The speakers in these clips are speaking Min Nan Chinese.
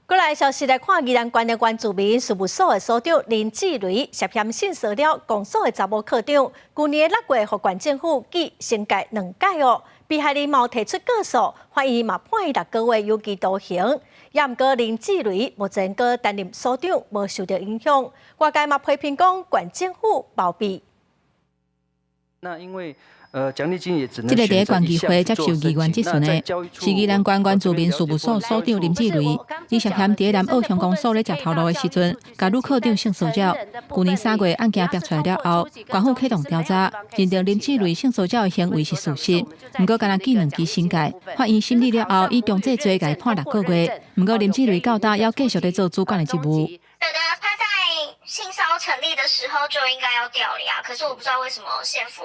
過來消息來看，宜蘭縣的原住民事務所的所長林志雷涉嫌性騷擾公所的查某課長，舊年6月予縣政府記懲戒兩屆哦。被害人嘛提出告訴，法院嘛判伊6個月有期徒刑。也毋過林志雷目前閣擔任所長，無受著影響。外界嘛批評講縣政府包庇。那因為獎勵金也只能這個佇縣議會接受議員質詢的，是宜蘭縣原住民事務所所長林志雷，伊涉嫌佇南澳鄉公所咧食頭路的時陣，共女課長性騷擾。舊年3月案件爆出來了後，縣府啟動調查，認定林志雷性騷擾的行為是事實。毋過，干焦記兩支懲戒，法院審理了後，以強制罪共伊判6個月。毋過林志雷到今猶繼續咧做主管的職務。覺得他在性騷成立的時候就應該要調離啊，可是我不知道為什麼縣府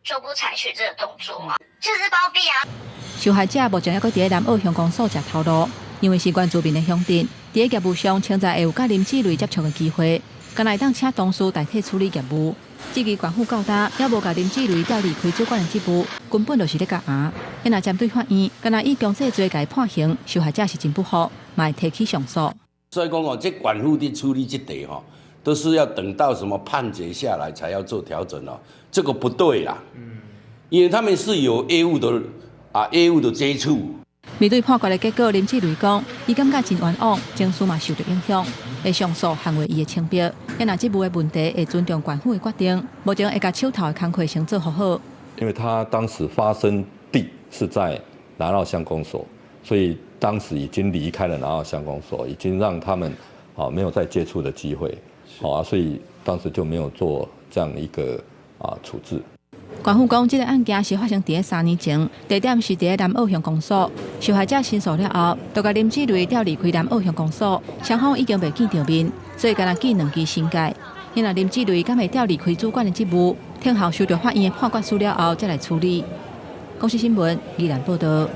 就不採取這個動作啊，就是包庇啊。受害者目前猶閣佇南澳鄉公所食頭路，因為是原住民的鄉鎮，佇業務上潛在會有佮林志雷接觸的機會，敢若會當請同事代替處理業務。至於縣府到今猶無共林志雷調離開主管的職務，根本就是咧共壓。若針對法院，敢若以強制罪共伊判刑，受害者是真不服，嘛會提起上訴。所以講哦，這縣府佇處理這題吼，都是要等到什麼判決下來才要做調整哦，這個不對啦。因為他們是有業務的啊，業務的接觸。面對判決的結果，林志雷講，伊感覺真冤枉，情緒嘛受著影響，會上訴捍衛伊的清白。若職務的問題會尊重縣府的決定，目前會共手頭的工課先做予好。因為他當時發生地是在南澳鄉公所，所以當時已經離開了南澳鄉公所，已經讓他們啊沒有再接觸的機會，好啊，所以當時就沒有做這樣一個啊處置。縣府講，這個案件是發生佇3年前，地點是佇南澳鄉公所。受害者申訴了後，就共林志雷調離開南澳鄉公所，雙方已經袂見著面，所以干焦記兩支懲戒。若林志雷敢會調離開主管的職務，聽候收著法院的判決書了後，才來處理。公視新聞，宜蘭報導。